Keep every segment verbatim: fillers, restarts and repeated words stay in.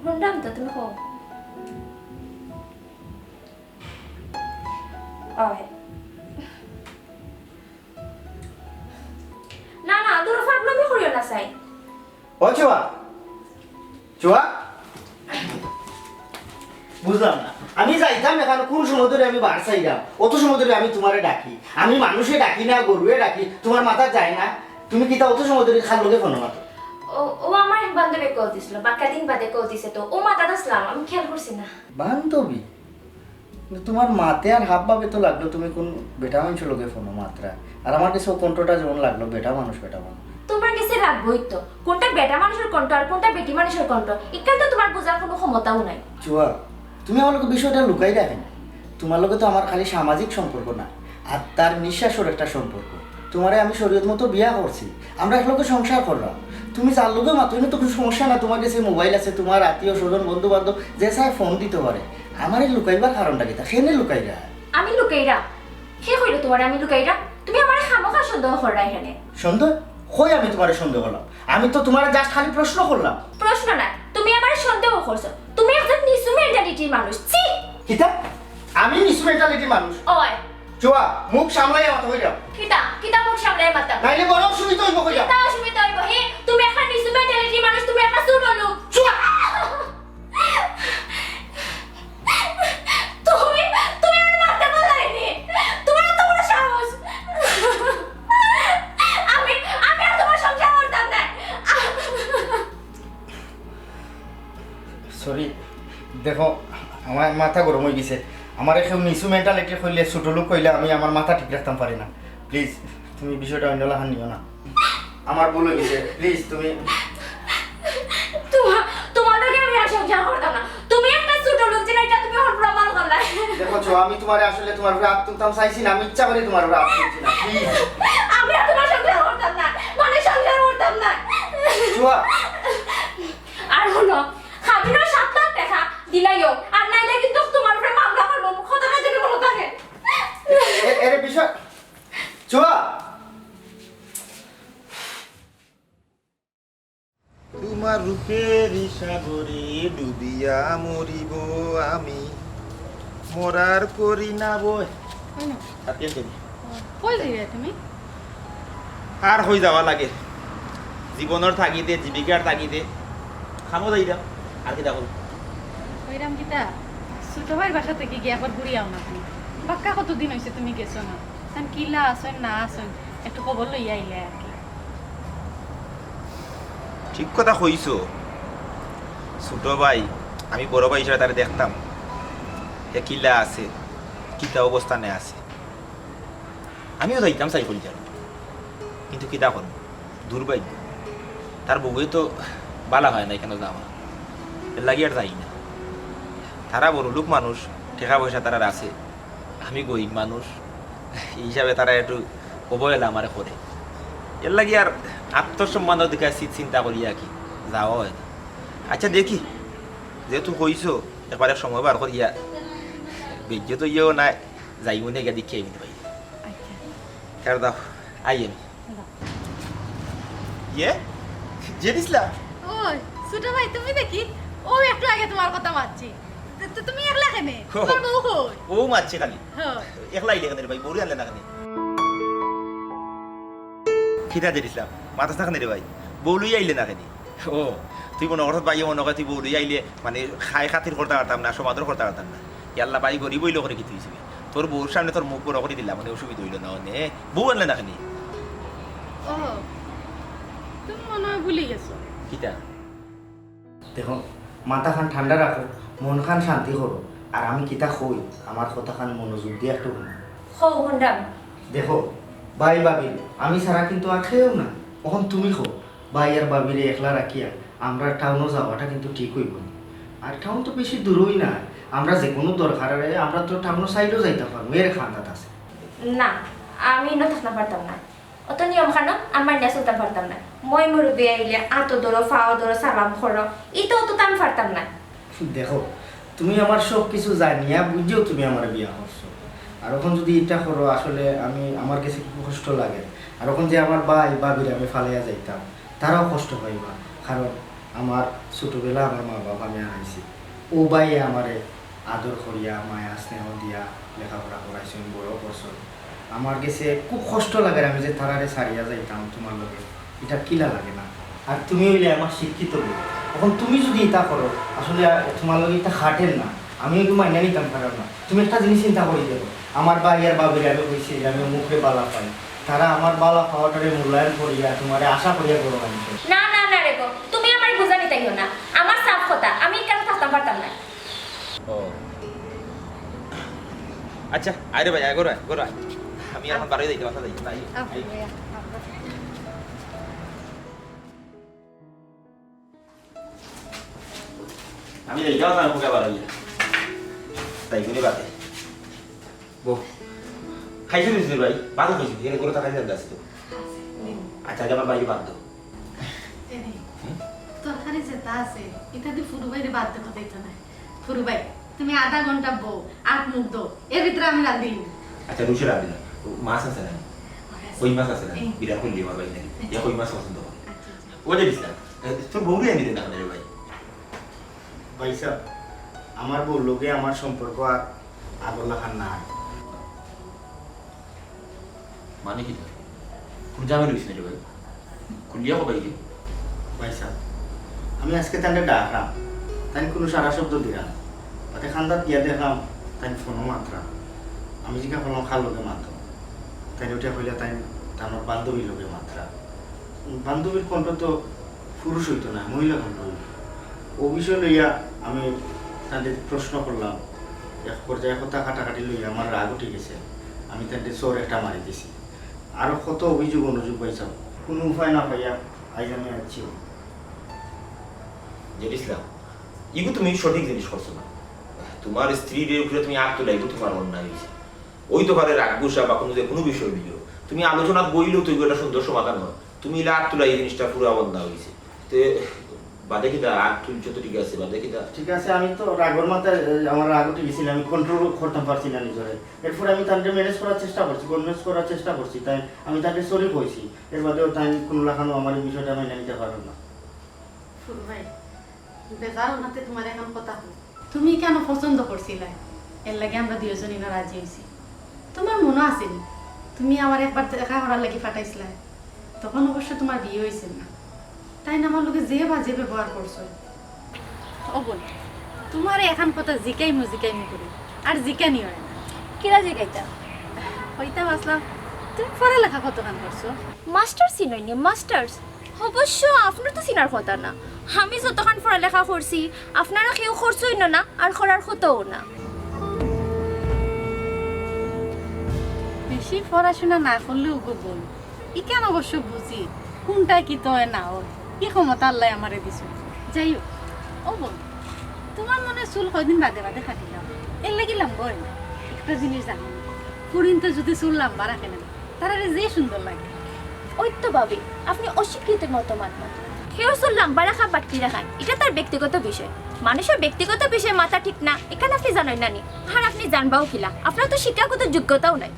হুনরাম তো, তুমি কও। অয়। না, না, ধরো, ফাগলামি করিও না, সাই। ও চুয়া, চুয়া, বুঝলাম না, আমি যাইতাম এখান কোন সময় ধরি আমি বার চাইরাম, অত সময় ধরি আমি তুমারে ডাকি, আমি মানুষে ডাকি না, গরুয়ে ডাকি, তুমার মাথাত যায় না, তুমি কিতা অত সময় ধরি কার লগে ফোনো মাতো? ও, ও আমার এক বান্ধবী কল দিছিল, বাক্কা দিন বাদে কল দিছে তো, ও মাতাত আছলাম, আমি খেয়াল করছি না। বান্ধবী? কিন্তু তুমার মাতে আর হাবভাবে তো লাগলো তুমি কোন বেটা মানুষর লগে ফোনো মাতরায়। আর আমার কাছে ও কণ্ঠটা যেমন লাগলো বেটা মানুষ, বেটা মানুষ। তুমার কাছে লাগবোই তো, কোনটা বেটা মানুষর কণ্ঠ আর কোনটা বেটি মানুষর কণ্ঠ, ইখান তো তুমার বুঝার কোনো ক্ষমতাও নাই। চুয়া, তুমি আমার লগে বিষয়টা লুকাইরায় কেনে? তুমার লগে তো আমার খালি সামাজিক সম্পর্ক না, আত্মার নিঃশ্বাসর একটা সম্পর্ক। তুমারে আমি শরীয়ত মতো বিয়া করছি, আমরা একলগে সংসার কররাম। তুমি যার লগে মাতো, ইনো তো কোনো সমস্যা না, তুমার কাছে মোবাইল আছে, তুমার আত্মীয় স্বজন, বন্ধু বান্ধব যে চায় ফোন দিতো পারে। আমারে লুকাইবার কারণটা কিতা? কেনে লুকাইরায়? আমি লুকাইরাম? কে কইলো তুমারে আমি লুকাইরাম? তুমি আমারে খামোখা সন্দেহ কররায় কেনে। সন্দেহ? কই আমি তুমারে সন্দেহ করলাম? আমি তো তুমারে just খালি প্রশ্ন করলাম। প্রশ্ন নায়, তুমি আমারে সন্দেহ করছো। তুমি একজন নিচু মেন্টালিটির মানুষ। ছি! কিতা? আমি নিচু মেন্টালিটির মানুষ? অয়। চুয়া, মুখ সামলাইয়া মাতো কইরাম। কিতা? কিতা মুখ সামলাইয়া মাতো? নাইলে বড় অসুবিধা অইবো কইরাম। কিতা অসুবিধা অইবো? হে, তুমি একটা নিচু মেন্টালিটির মানুষ, তুমি একটা ছোট লোক। চুয়া! তুমি, তুমি আমারে মারতে পারলায় নি? তুমার অত বড় সাহস? আমি, আমি আর তুমার সংসার করতাম না। Sorry, দেখো, আমার মাথা গরম অই গেছে। আমারে কেউ নিচু মেন্টালিটি কইলে, ছোট লোক কইলে আমি আমার মাথা ঠিক রাখতাম পারি না। Please, তুমি বিষয়টা অন্য লাখান নিও না। আমার ভুল অই গেছে, please তুমি। তোমার, তোমার লগে আমি আর সংসার করতাম না। তুমি একটা ছোট লোক ছিলে, ইটা তুমি অখন প্রমাণ করলায়। দেখো চুয়া, আমি তুমারে আসলে তুমার উপরে আত তুলতাম চাইছি না, আমি ইচ্ছা করি তুমার উপরে আত তুলছি না, please। আমি আর তুমার সংসার করতাম না, মানে সংসার করতাম না। চুয়া। আর হুনো, খাবিরর সাত লাখ টেকা দিলাইও, আর নাইলে কিন্তু তুমার উপরে মামলা করমু, কথাটা যেন মনো থাকে। এ-, এরে বিষয়, চুয়া। তোমার রূপের সাগরে ডুবিয়া মরিব আমি, মরার করি না বয়। কই না? হাতে করি। ও, কই যাইরায় তুমি? আর কই যাওয়া লাগে? জীবনর তাগিদে, জীবিকার তাগিদে কামো যাইরাম, আর কিতা করমু? কইরাম কিতা, ছোট ভাইর বাসা থাকি গিয়া একবার ঘুরি আও না তুমি। বাক্কা কতদিন অইছে তুমি গেছো না। তান কিলা আছইন না আছইন, একটু খবর লইয়া আইলে আর কি। ঠিক কথা কইছো। ছোট ভাই, আমি বড় ভাই হিসাবে তারে দেখতাম, হে কিলা আছে, কিতা অবস্থানে আছে। আমিও যাইতাম চাই কলিজার, কিন্তু কিতা করমু, দুর্ভাগ্য। তার বউয়ে তো বালা পায় না ইখানো যাওয়া, এর লাগি আর যাই না। তারা বড় লোক মানুষ, টেকা পয়সা তারার আছে, আমি গরিব মানুষ, এই হিসাবে তারা একটু অবহেলা আমারে করে। এর লাগি আর আত্মসম্মানর দিকে চি-, চিন্তা করিয়া কি যাওয়া অয় না। আচ্ছা দেখি, যেহেতু কইছো, একবার এক সময় বার করিয়া, বেইজ্জত অইয়াও নায়, যাইমুনে গিয়া দেখিয়া আইমুনে ভাই। আচ্ছা। কার দাও, আই আমি। দাও। ইয়ে? জেড ইসলাম? ও, ছোট ভাই, তুমি দেখি, ও একটু আগে তোমার কথা মাতছি। তো, তো তুমি একলা কেনে? ও। তোমার বউ কই? ও মাতছে খালি। হ্যাঁ। একলা আইলে কেনে রে ভাই? বউরে আনলে না কেনে? কিতা জেড ইসলাম? মাতাস না কেনে রে ভাই? বউ লইয়া আইলে না কেনে? ও, তুই মনো করস ভাইয়ে মনো করে তুই বউ লইয়া আইলে, মানে, খাই খাতির করতা পারতাম না, সমাদর করতা পারতাম না। ইয়াল্লা ভাই, গরিব অইলে করে কিতা অইছে? তোর বউর সামনে তোর মুখ বড় করি দিলাম, মানে, অসুবিধা অইলো না, মানে, বউ আনলে না কেনে? ও, তুমি মনে হয় ভুলি গেছো। কিতা? দেখো, মাথাখান ঠান্ডা রাখো, মনখান শান্তি করো, আর আমি কিতা কই, আমার কথাখান মনোযোগ দিয়া একটু হুনো। কও, হুনরাম। দেখো, ভাই ভাবি, আমি ছাড়া কিন্তু আর কেউ না। অখন তুমি কও, ভাই আর ভাবিরে একলা রাখিয়া আমরা টাউনো যাওয়াটা কিন্তু ঠিক অইবো না। আর টাউন তো বেশি দূরই না, আমরা যে কোনো দরকারে আমরা তো টাউনো সাইডও যাইতাম পারমু, এর খান্দাত আছে। না, আমি ইনো থাকতাম পারতাম না। অত নিয়ম কানুন আমি মানিয়া চলতাম পারতাম না। ময় মুরব্বি আইলে আতো ধরো, পাও ধরো, সালাম করো, ইতা অত তো আমি পারতাম না। দেখো, তুমি আমার সব কিছু জানিয়া বুঝিয়াও তুমি আমারে বিয়া করছো। আর অখন যদি ইটা করো, আসলে আমি, আমার গেছে খুব কষ্ট লাগে। আর অখন যে আমার ভাই ভাবিরে আমি ফালাইয়া যাইতাম, তারাও কষ্ট পাইবা, কারণ আমার ছোটবেলা আমার মা বাবা আমি হারাইছি। অউ ভাইয়ে আমারে আদর করিয়া, মায়া স্নেহ দিয়া লেখাপড়া করাইছইন, বড় করছইন। আমার গেছে খুব কষ্ট লাগের, আমি যে তারারে ছাড়িয়া যাইতাম তুমার লগে, ইটা কিলা লাগে না? আর তুমি অইলে আমার শিক্ষিত বউ। অখন তুমি যুদি ইতা করো, আসলে আর তুমার লগে ইতা খাটের না। আমি একটু মাইনা নিতাম পারলাম না। তুমি একটা জিনিস চিন্তা করি দেখো, আমার ভাই আর ভাবিরে আমি কইছি যে আমি অমুকরে বালা পাই, তারা আমার বালা পাওয়াটারে মূল্যায়ন করিয়া তুমারে আশা করিয়া বড় মানুষ। না, না, না রে গো, তুমি আমারে বুঝানি তাইও না। আমার সাফ কথা, আমি কেন থাকতাম পারতাম না। ও। আচ্ছা, আরে ভাই, আয়, ঘরো আয়, ঘরো আয়। আমি অখন বারই যাইতে, বাসা যাইতে, তাই। আহ, আই। ভাইয়া, আহ। আমি যাইতে, বাসা, আমি বারই যাই। তাই করে বাদে। বউ, খাইছো নি ভাই? ভাত খাইছো? এর ঘরো তো খাইছো, আছে তো। আছে, নিন। আচ্ছা, আগে আমার বাইরে বাদ দাও। এই নে, হুম? তরকারি যেটা আছে, ইটা দি ফুরু ভাইরে বাদ দেওয়া যাইতো না। ফুরু ভাই, তুমি আধা ঘন্টা বও, আত মুখ ধও, এর ভিতরে আমি রাঁধিলিমু। আচ্ছা, রুশে রাঁধিলাম। মাছ আছে না? আছে। কই মাছ আছে না? এই। বিরাট করলি আমার ভাই নাকি? আচ্ছা। ইয়া কই মাছ পছন্দ করে। আচ্ছা, আচ্ছা। ওটা দিস না। এ, তোর বউরে আনি দে না রে ভাই। ভাইসাব, আমার বউর লগে আমার সম্পর্ক আর আগর লাখান নাই। মানে কিতা? কুনু ঝামেলা অইছে নি রে ভাই? খুলিয়া কও ভাই রে। ভাইসাব, আমি আজকে তানরে ডাকরাম, তাইন কুনু সাড়া শব্দ দিরা না। বাদে কান্দাত গিয়া দেখরাম, তাইন ফোনও মাতরা না। আমি জিকা করলাম, "কার লগে মাতো?" তাইন উঠিয়া কইলা, তাইন তান বান্ধবীর লগে মাতরা। বান্ধবীর কণ্ঠ তো পুরুষ অইতো না, মহিলা কণ্ঠ অইবো। অউ বিষয় লইয়া আমি তানরে প্রশ্ন করলাম। এক পর্যায়ে কথা কাটাকাটি লইয়া আমার রাগ উঠি গেছে। আমি তানরে চড় একটা মারি দিছি। আরো কত অভিযোগ অনুযোগ পাইছাম, কুনু উপায় না পাইয়া আইজ আমি আইছি। জেড ইসলাম, ইগু তুমি সঠিক জিনিস করছো না। তুমার স্ত্রীর উপরে তুমি আত তুলাইলে তুমার অন্যায় অইছে। অইতো পারে রাগ গুসা বা কুনু যে কুনু বিষয় নিয়া তুমি আলোচনাত বইলেও তো ইগু একটা সুন্দর সমাধান অয়। তুমি ইলা আত তুলা, ই জিনিসটা পুরা অন্যায় অইছে। তে বাদে কিতা, আত তুলছো তো ঠিক আছে, বাদে কিতা? ঠিক আছে, আমি তো রাগর মাথায়, এ, আমার রাগ উঠি গেছিল, আমি কন্ট্রোল করতাম পারছি না নিজরে। এরপরে আমি তানরে ম্যানেজ করার চেষ্টা করছি, কনভিন্স করার চেষ্টা করছি, তাই আমি তানরে সরি কইছি। এর বাদেও তাই কুনু লাখানও আমার এই বিষয়টা মেনে নিতে পারলো না। ফুরু ভাই, বেজার অইলে তুমারে একখান কথা কই। তুমি কেনে পছন্দ করছিলায়? এর লাগি আমরা দুইজনে না রাজি অইছি। তুমার মনো আছে নি? তুমি আমারে একবার দেখা করার লাগি পাঠাইছিলায়। তখন অবশ্য তুমার বিয়া অইছিল না। তাইন আমার লগে যে বাজে ব্যবহার করছইন। ও বইন, তুমারে একখান কথা জিকাইমু জিকাইমু করি, আর জিকানি অয় না। কিলা জিকাইতা? কইতাম আছলাম, তুমি পড়ালেখা কতখান করছো? মাস্টার্স চিনইন নি, মাস্টার্স? অবশ্য আপনার তো চিনার কথা না। আমি যতখান পড়ালেখা করছি, আপনারা কেউ করছইন না, আর করার কথাও না। বেশি পড়াশোনা না করলেও গো বইন, ইখান অবশ্য বুঝি, কুনটা কিতা অয় না অয়, ই ক্ষমতা আল্লায় আমারে দিছইন। যাই হোক, ও বইন, তুমার মনে চুল কয়দিন বাদে বাদে কাটিলাও, এর লাগি লম্বা অয় না। একটা জিনিস জানো নি, ফুরিন্তে যুদি চুল লম্বা রাখে না, তারারে যে সুন্দর লাগে। ওই তো ভাবি, আপনি অশিক্ষিতের মতো মাত মাতইন। কেউর চুল লম্বা রাখা বাট্টি রাখা, ইটা তার ব্যক্তিগত বিষয়। মানুষর ব্যক্তিগত বিষয় মাতা ঠিক না, ইখান আপনি জানইন না নি? আর আপনি জানবাও কিলা? আপনার তো শিক্ষাগত যোগ্যতাও নাই।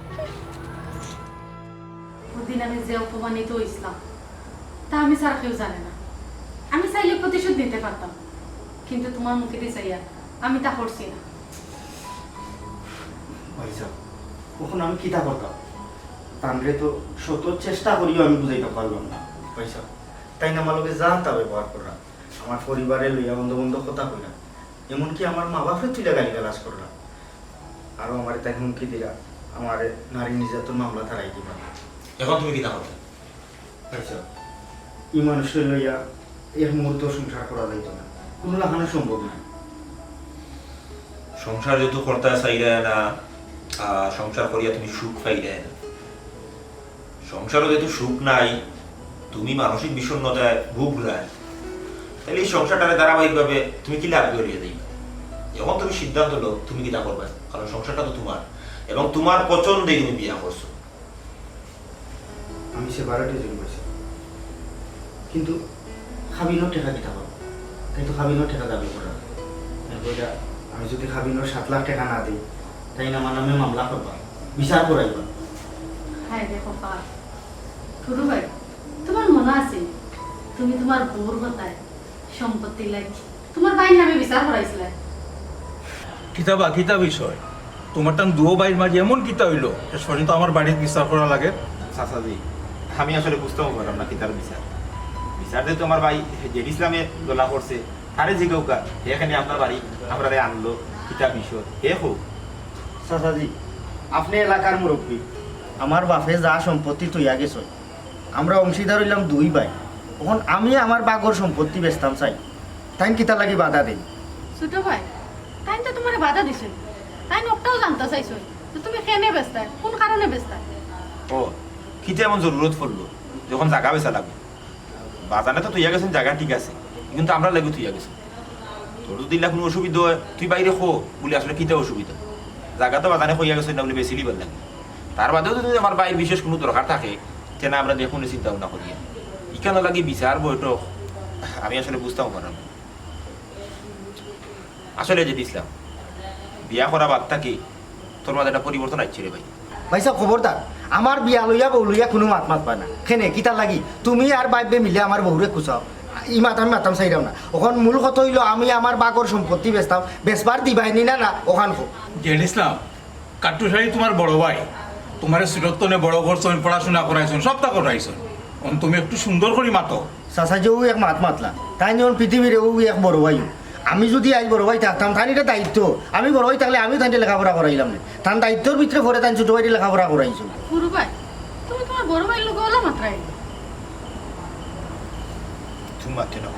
ওদিন আমি যে অপমানিত অইছলাম, তা আমি ছাড়া কেউ জানে না। আমি চাইলে প্রতিশোধ নিতে পারতাম, কিন্তু তুমার মুখেদি চাইয়া আমি তা করছি না। ভাইসাব, অখন আমি কিতা করতাম? তানরে তো শত চেষ্টা করিও আমি বুঝাইতাম পারলাম না। ভাইসাব, তাইন আমার লগে যা তা ব্যবহার কররা, আমার পরিবারে লইয়া অন্ধ বন্ধ কথা কইরা, এমনকি আমার মা বাপরে তুলিয়া গালিগালাজ কররা। আরো আমারে তাইন হুমকি দিরা, আমারে নারী নির্যাতন মামলা তারাই দিবা। অখন তুমি কিতা করতায়? আচ্ছা, ই মানুষরে লইয়া এক মুহূর্ত সংসার করা যাইতো না, কুনু লাখানও সম্ভব নায়। সংসার যেহেতু করতা চাইরায় না, আহ, সংসার করিয়া তুমি সুখ পাইরায় না, সংসারো যেহেতু সুখ নাই, তুমি মানসিক বিষণ্ণতায় ভুগরায়, তাইলে ই সংসারটারে ধারাবাহিকভাবে তুমি কিলা আগুয়াইয়া দিবায়? অখন তুমি সিদ্ধান্ত লও, তুমি কিতা করবায়, কারণ সংসারটা তো তুমার, এবং তুমার পছন্দেই তুমি বিয়া করছো। আমি সেপারেট অইযিমু কইছি, কিন্তু কাবিনর টেকা কিতা করবো? তাইন তো কাবিনর টেকা দাবি কররা। তাইন কইরা, আমি যুদি কাবিনর সাত লাখ টেকা না দেই, তাইন আমার নামে মামলা করবা, বিচার করাইবা। হায় রে কপাল। ফুরু ভাই, তুমার মনো আছে, তুমি তুমার বউর কথায় সম্পত্তির লাগি তুমার ভাইর নামে বিচার করাইছিলা। কিতা বা, কিতা বিষয়? তুমার তান দুও ভাইর মাঝে এমন কিতা অইলো, শেষ পর্যন্ত আমার বাড়িত বিচার করা লাগে? চাচাজি, আমি আসলে বুঝতাম পারলাম না কিতার বিচার। বিচার যে তুমার ভাই জেড ইসলামে দলা করছে, তারে জিগাউক্কা, হে কেনে আপনার বাড়ি আমরারে আনলো, কিতা বিষয়, হে কউক। চাচাজি, আপনে এলাকার মুরব্বি, আমার বাপে যা সম্পত্তি থইয়া গেছইন, আমরা অংশীদার অইলাম দুই ভাই। অখন আমি আমার বাগর সম্পত্তি বেচতাম চাই, তাইন কিতার লাগি বাধা দেইন? ছোট ভাই, তাইন তো তুমারে বাধা দিছইন, তাইন অটাও জানতা চাইছইন যে তুমি কেনে বেচতায়, কুন কারণে বেচতায়। ও, কিতা এমন জরুরত পড়লো যখন জাগা বেচা লাগবো? বাজানে তো থইয়া গেছইন জাগা, ঠিক আছে, কিন্তু আমরার লাগিও থইয়া গেছইন। তোর যদি ইলা কুনু অসুবিধা অয়, তুই ভাইরে ক, বুলে আসলে কিতা অসুবিধা। জাগা তো বাজানে কইয়া গেছইন না বুলে বেচিলিবার লাগি। তার বাদেও যদি আমার ভাইর বিশেষ কুনু দরকার থাকে, তে না আমরা দেখমুনে চিন্তা ভাবনা করিয়া। ইখানর লাগি বিচার বৈঠক, আমি আসলে বুঝতাম পারলাম না। আসলে জেড ইসলাম, বিয়া করা বাদ থাকি তোর মাঝে একটা পরিবর্তন আইছে রে ভাই। ভাইসাব, খবরদার, আমার বিয়া লইয়া বউ লইয়া কুনু মাত মাতবায় না। কেনে, কিতার লাগি? তুমি আর ভাইবে মিলে আমার বউরে খুঁচাও। ই মাত আমি মাততাম চাইরাম না। অখন মূল কথা অইলো, আমি আমার বাগর সম্পত্তি বেচতাম, বেচবার দিবায়নি না, না, অখান কও। জেড ইসলাম, কাট্টুশ আলী তুমার বড় ভাই, তুমারে ছোটর তনে বড় করছইন, পড়াশুনা করাইছইন, সবতা করাইছইন। অখন তুমি একটু সুন্দর করি মাতো। চাচাজি অউ এক মাত মাতলা, তাইন অখন পৃথিবীর অউ এক বড় ভাই। আমি যদি আইজ বড় ভাই থাকতাম, তান ইটা দায়িত্ব। আমি বড় ভাই থাকলে আমিও তানরে লেখাপড়া করাইলাম নে। তান দায়িত্বর ভিতরে পড়ে তাইন ছোট ভাইরে লেখাপড়া করাইছইন। ছোট ভাই, তুমি তুমার বড় ভাইর লগে অলা মাতরায়? তুমি মাতিও না।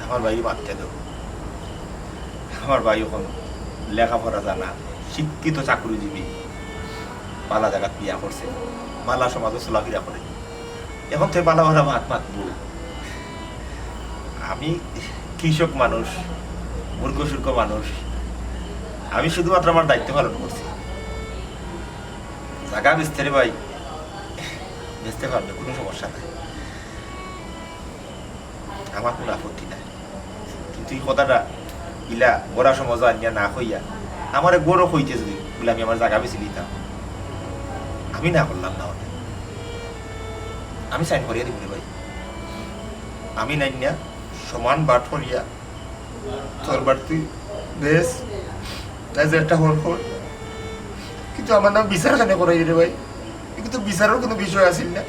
আমার ভাইরে মাততে দেও। আমার ভাই অখন লেখাপড়া জানা, শিক্ষিত চাকুরিজীবী, ভালা জাগাত বিয়া করছে, ভালা সমাজো চলাফিরা করে। অখন তে ভালা ভালা মাত মাতবো। আমি কৃষক মানুষ, মূর্খ সূর্খ মানুষ, আমি শুধুমাত্র আমার দায়িত্ব পালন করছি। জাগা বেচতে রে ভাই, বেচতে পারবে, কুনু সমস্যা নাই। আমার কুনু আপত্তি নাই, কিন্তু ই কথাটা ইলা বড় সমাজো আনিয়া না কইয়া আমারে ঘরো কইতে যদি বুলে আমি আমার জাগা বেচিলিতাম, আমি না করলাম না অনে। আমি সাইন করিয়া দিমু রে ভাই। আমি নাইন্না সমান বাট করিয়া তোর বাট তুই বেচ, তাই যে একটা হল কর। কিন্তু আমার নামে বিচার কেনে করাইরে ভাই? ইগু তো বিচারর কুনু বিষয় আছিল না।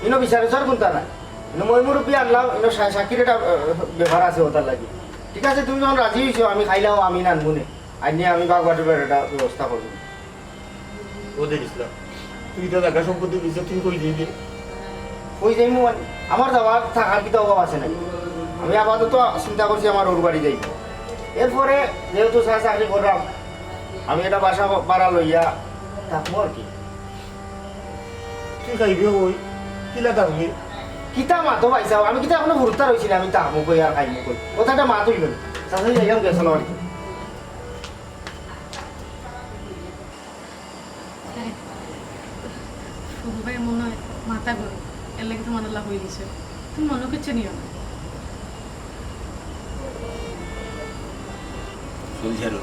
ইনো বিচার-উচার কুনতা না। ইনো ময়-মুরব্বি আনলাম, ইনো সা-, সাক্ষীর একটা, আহ, ব্যাপার আছে অতার লাগি। ঠিক আছে, তুমি যখন রাজি অইছো, আমি খাইলাম, আমি নানমুনে। আইন্না আমি বাগবাটির একটা ব্যবস্থা করমু। ও জেড ইসলাম, তুই তো জাগা সম্পত্তি দিছস, তুই কই যাইবি? কই যাইমু মানে? আমার যাওয়ার থাকার কিতা অভাব আছে নাকি? আমি আপাতত চিন্তা করছি আমার হউর বাড়ি যাইমু। এরপরে যেহেতু চা-, চাকরি কররাম, আমি একটা বাসা ভাড়া লইয়া থাকমু আর কি। তুই খাইবি কই? কিলা থাকবি? কিতা মাতো ভাইসাব, আমি কিতা এখনো হুরুতা রইছি না, আমি থাকমু কই আর খাইমু কই? কথাটা মাত অইলো না। চাচা, যাইলাম গি, আসসালামু আলাইকুম। হুরু ভাই মনে অয় মাথা গরম, এর লাগি তুমার অলা কই দিছে। তুমি মনো কিচ্ছু নিও না। চল ছাড়ো,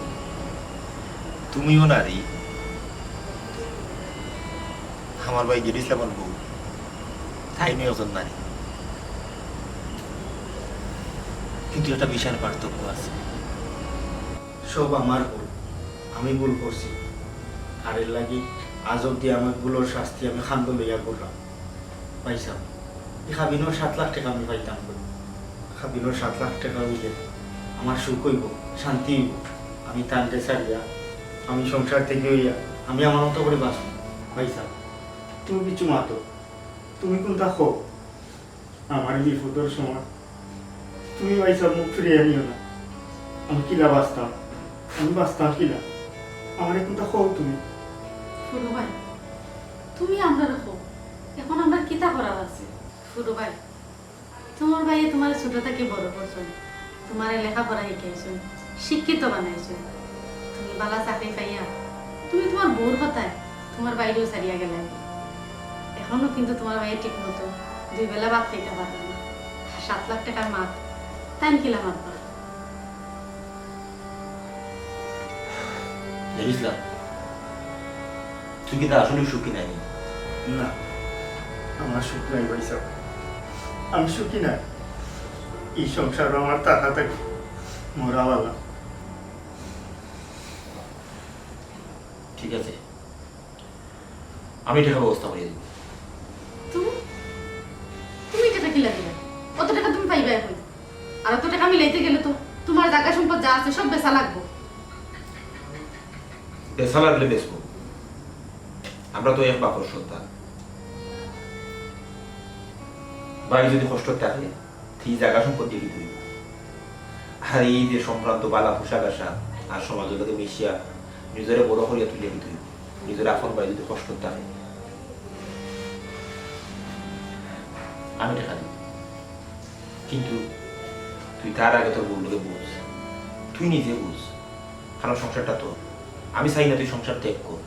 তুমিও নারী, আমার ভাই জেড ইসলামর বউ, তাইনও একজন নারী, কিন্তু একটা বিশাল পার্থক্য আছে। সব আমার ভুল, আমি ভুল করছি। আর এর লাগি আজ অবধি আমার ভুলর শাস্তি আমি কান্দো লইয়া ঘুররাম। ভাইসাব, ই কাবিনর সাত লাখ টেকা আমি পাইতাম কই? কাবিনর সাত লাখ টেকা অইলে আমার সুখ অইবো, শান্তি অইবো। আমি তানরে ছাড়িয়া, আমি সংসার থাকি অইয়া, আমি আমার মতো করি বাঁচমু। ভাইসাব, তুমি কিচ্ছু মাতো, তুমি কুনতা কও? আমার বিপদর সময় তুমি ভাইসাব মুখ ফিরাইয়া নিও না। আমি কিলা বাঁচতাম? আমি বাঁচতাম কিলা? আমারে কুনতা কও তুমি। হুরু ভাই, তুমি আমরারে কও, এখন আমরার কিতা করার আছে? হুরু ভাই, তুমার ভাইয়ে তুমারে ছোট থাকি বড় করছইন, তুমারে লেখাপড়া শিখাইছইন, শিক্ষিত বানাইছইন। তুমি ভালা চাকরি পাইয়া তুমি তুমার বউর কথায় তুমার ভাইরেও ছাড়িয়া গেলায়। এখনো কিন্তু তুমার ভাইয়ে ঠিক মতো দুই বেলা ভাত খাইতা পাররা না। আর সাত লাখ টেকার মাত, তাইন কিলা মাতবা? জেড ইসলাম, তুই কিতা আসলে সুখী নায় নি? না, আমার সুখ নাই ভাইসাব, আমি সুখী নায়। ই সংসারো আমার থাকা থাকি মরা ভালা। ঠিক আছে, আমি টেকার ব্যবস্থা করিয়া দিমু। তুমি তুমি টেকা কিলা দিবা? অত টেকা তুমি পাইবায় কই? আর অত টেকা মিলাইতে গেলে তো তুমার জাগা সম্পদ যা আছে সব বেচা লাগবো। বেচা লাগলে বেচমু, আমরা তো এক বাপর সন্তান। ভাই যদি কষ্টত থাকে, তে ই জাগা সম্পদ দিয়া কিতা অইবো? আর ই যে সম্ভ্রান্ত ভালা পোশাক আশাক আর সমাজর লগে মিশিয়া নিজরে বড় করিয়া তুলিয়া কিতা অইবো? নিজর আপন ভাই যদি কষ্টত থাকে, আমি টেকা দিমু, কিন্তু তুই তার আগে তোর বউর লগে বুঝ, তুই নিজে বুঝ, কারণ সংসারটা তোর। আমি চাই না তুই সংসার ত্যাগ কর,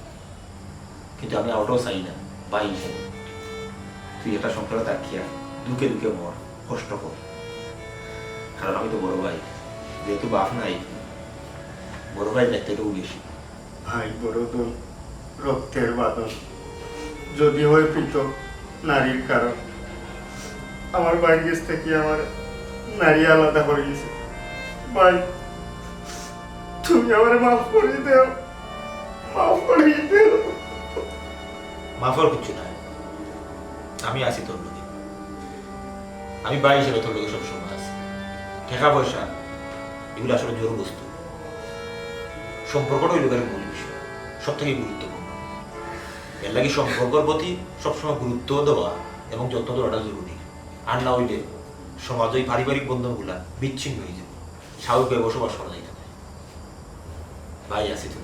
কিন্তু আমি অটাও চাই না ভাই হিসেবে তুই একটা সংসারো থাকিয়া দুঃখে দুঃখে মর, কষ্ট কর, কারণ আমি তো বড় ভাই, যেহেতু বাপ নাই, বড় ভাইর দায়িত্বটুকু বেশি। ভাই বড় দোন, রক্তের বাঁধন, যদি হয় পৃথক নারীর কারণ। আমার ভাইর গেছ থাকি আমার নারী আলাদা করি দিছে। ভাই, তুমি আমারে মাফ করি দেও, মাফ করি দেও। মাফর কিচ্ছু নাই, আমি আছি তোর লগে। আমি ভাই হিসেবে তোর লগে সবসময় আছি। টেকা পয়সা এগুলো আসলে জড় বস্তু, সম্পর্কটা অইলো গিয়া মূল বিষয়, সব থাকি গুরুত্বপূর্ণ। এর লাগি সম্পর্কর প্রতি সবসময় গুরুত্ব দেওয়া এবং যত্ন দেওয়াটা জরুরি। আর না অইলে সমাজো ই পারিবারিক বন্ধনগুলা বিচ্ছিন্ন অইযিবো, স্বাভাবিকভাবে বসবাস করা যাইতো না। ভাই আছি তো।